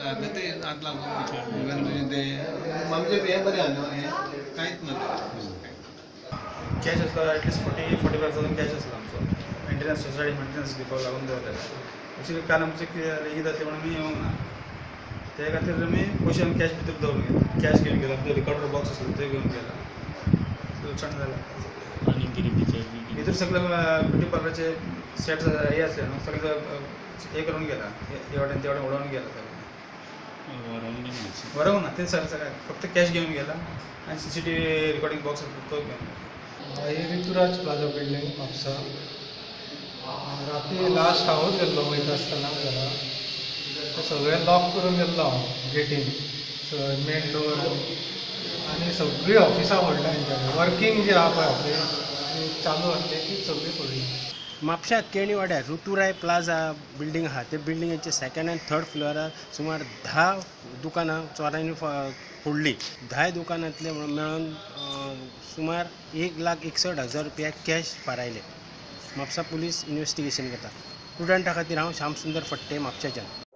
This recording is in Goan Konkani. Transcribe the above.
ते हात लागून इवन तुजें तें आमचें हें बरें आहा न्हू, हें कांयच ना. कॅश आसलो एटलिस्ट 40-45 thousand cash आसलो आमचो. मेंटेनन्स, सोसायटी मेंटेनन्स दिवपाक लागून दवरलेलो. एक्चुली काल आमचें कितें जालें, ईद आसलें म्हणून आमी येवंक ना. ते खातीर आमी पयशे आमी कॅश भितर दवरून गेले, कॅश घेवन गेला. आमचो रिकॉर्डर बॉक्स आसलो, ते घेवन गेला. लुकसाण जालें. आनी कितें भितर बी कितें? भितर सगळे ब्युटी पार्लरचे सेट्स हे आसले न्हू, सगळे हे करून गेला, हे वाटेन ते वाटेन उडोवन गेला सगळें. व्हरोंक बी ना? बरोबर ना, ते सगळें फक्त कॅश घेवन गेला आनी सीसीटीव्ही रिकॉर्डिंग बॉक्स आसलो तो घेवन गेला. ही ऋतुराज प्लाझा बिल्डींग, म्हापसा. राती लास्ट हांवूच गेल्लो वयता आसतना घरा. ते सगळें लॉक करून गेल्लो हांव गेटीन, मेन डोर, आनी सगळीं ऑफिसां फोडल्या तेंच्यांनी. वर्कींग जी आहा पळय, ऑफिस ती चालू आसली, ती सगळी फोडली. म्हापश्या केणीवाड्यार ऋतुराय प्लाझा बिल्डींग आहा, ते बिल्डिंगेचे सेकंड आनी थर्ड फ्लोरार सुमार 10 दुकानां चोरांनी फोडली. 10 दुकानांतले मेळून सुमार 1,61,000 रुपया कॅश फारायले. म्हापसा पुलीस इन्वेस्टिगेशन करता. प्रुडंटा खातीर हांव श्यामसुंदर फट्टे, म्हापशेच्यान.